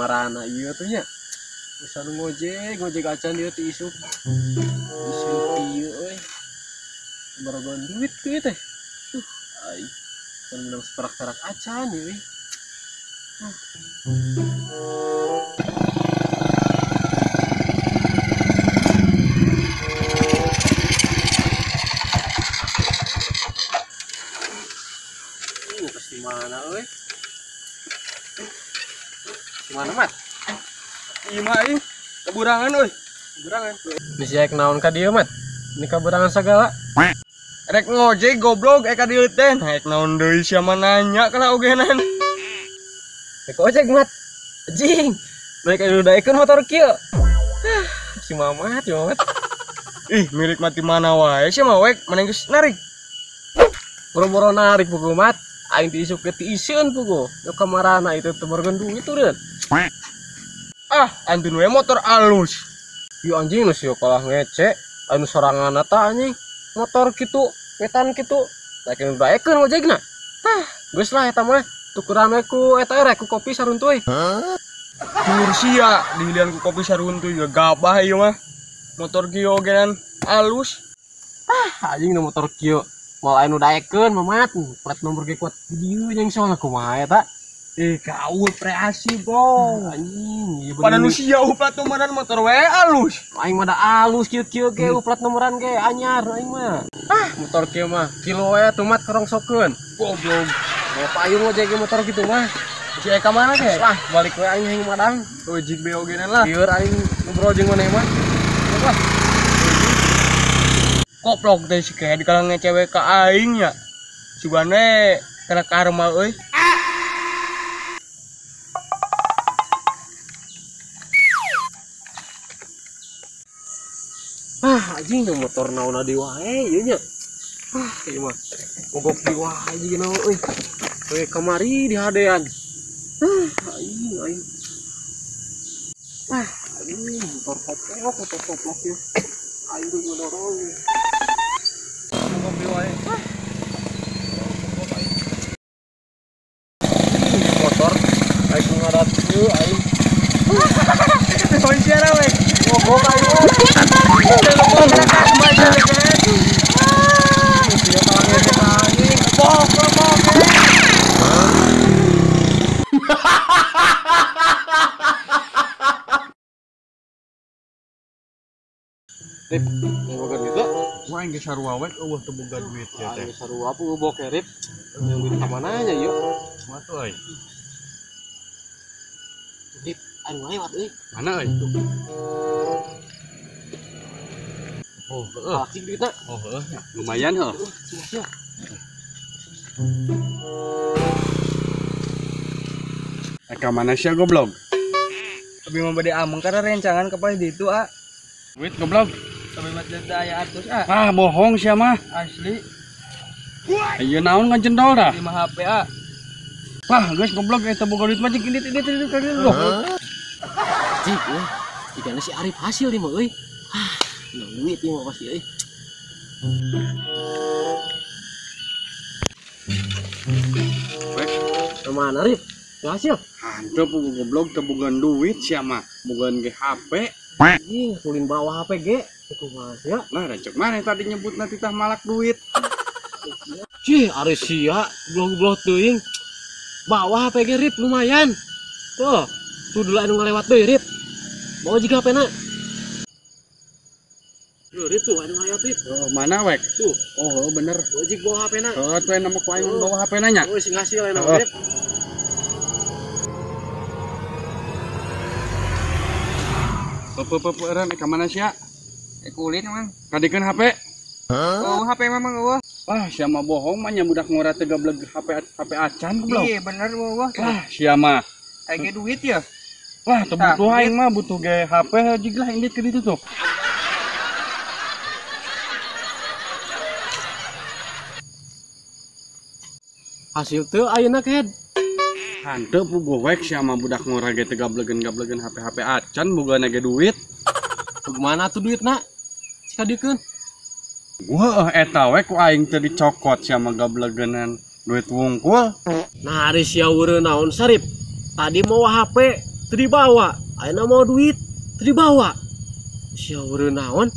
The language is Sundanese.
Kamarana ieu tuh nya. Bisa nu ngojek, ngojek acan ieu ti isuk. Isuk ieu euy. Barogan duit ku ieu teh. Ai. Kan menang seperak-perak acan ieu euy. Pasti mana euy? Mana mat? Ima euy, keburangan euy. Keburangan. Geus rek naon ka dieu mat? Ini kaburangan sagala. Rek ngojek goblok ka dieu teh. Rek naon deui sia mah nanya kana ogenan. Rek ojek mat. Anjing. Mereka udah daekeun motor kieu. Si Mamat, si Mamat. Ih, milik mati mana wae sia mah wek, maneh geus narik. Boro-boro narik pugu mat. Aing ti isuk ge ti isieun pugu. Yo kamarana itu teu borgon duit ureuh. Ah, antun we motor alus. Yo anjing nu sia kalah ngece, anu soranganna ta anjing. Motor kitu, wetan kitu. Daekeun daekeun ojekna. Tah, geus lah eta mah. Tukuran we ku eta rek ku kopi saruntuy. Jur sia dihilian ku kopi saruntuy gabah ieu mah. Motor kieu ogenan alus. Ah, anjing nu motor kieu. Mal anu daekeun Mamat, plat nomor ge kuat di dieu jeung soalna kumaha eta? Eh, gaul kreasi, bro. Anjing, ieu pada nu sia plat nomoran motor we alus. Aing mah da alus kieu-kieu ge plat nomoran ge anyar aing mah. Ah, motor kieu mah kilo we tumat kerongsokeun. Goblok. Mau payung ojek ge motor kitu mah. Si ka mana ge? Lah, balik we aing hayang madang. Ojek be ogenan lah. Lieur aing ngobrol jeung maneh mah. Wah. Koplok teh si kayak dikalang ngecewe ka aing nya. Sugane kena karma euy. Ah, anjing nu motor naonna di wae ieu nya. Ah, ieu mah mogok di wae jeung naon euy. Euy kamari di hadean. Ah, aing aing. Ah, anjing motor koplok ieu. Aing tuh ngedorong. Mogok di wae. Ah. Motor aing ngarat ieu aing. Naon sia we? Mogok aing. Rip, boga duit teh? Wah, aing geus sarua we eueuh teu boga duit ya teh. Aing sarua puguh boke Rip. Yang duit ka mana nya ieu? Kumaha tuh euy? Rip, anu lewat euy. Mana euy? Oh, heeh. Laki duitna. Oh, heeh. Lumayan heuh. Sia. Ka mana sia goblok? Abi mah bade ameng karena rencangan ka palih ditu, ah. Duit goblok. Tapi mah teu aya atus, ah. Ah, bohong sia mah. Asli. Ayeuna naon ngajendol dah? 5 HP, ah. Wah, geus goblok eta boga duit mah jeung indit-indit ka ditu. Cik, euy. Jigana si Arif hasil ieu mah euy. Ah, duit ieu mah pasti euy. Wek, kemana Rif? Hasil? Hanteu goblok teu boga duit sia mah, bogaan ge HP. Anjing, kulin bawa HP ge. Kumaha sia? Nah, recek mana tadi nyebut nanti tah malak duit. Cih, ari sia goblok-goblok teuing. Bawa HP ge Rip lumayan. Tuh, tuh dulu anu ngalewat deui Rip. Bawa jiga HP-na. Tuh, Rip tuh anu ngalewat Rip. Oh, mana wek? Tuh. Oh, bener. Ojek bawa HP-na. Oh, tuh nama ku aing bawa HP-na nya. Oh, sing hasil anu Rip. Pepe eureun ka mana sia? Kulin mang. Kadikeun HP? Oh, HP memang eueuh. Wah, sia mah bohong mah nya budak ngora teu gableg HP HP acan goblok. Iya, bener eueuh. Wah, sia mah. Aya duit ya? Wah, teu butuh aing mah butuh ge HP jig lah indit ke ditu tuh. Hasil teu ayeuna kehed. Hanteu puguh wek sia mah budak ngora ge teu gablegeun-gablegeun HP HP acan bogana ge duit. Kumaha tuh duitna? Si kadikeun. Wah, eta we ku aing teu dicokot sia mah gablegeunan duit wungkul. Nah, ari sia eureun naon Sarip? Tadi mau HP, Teu dibawa. Ayeuna mawa duit, teu dibawa. Sia eureun naon?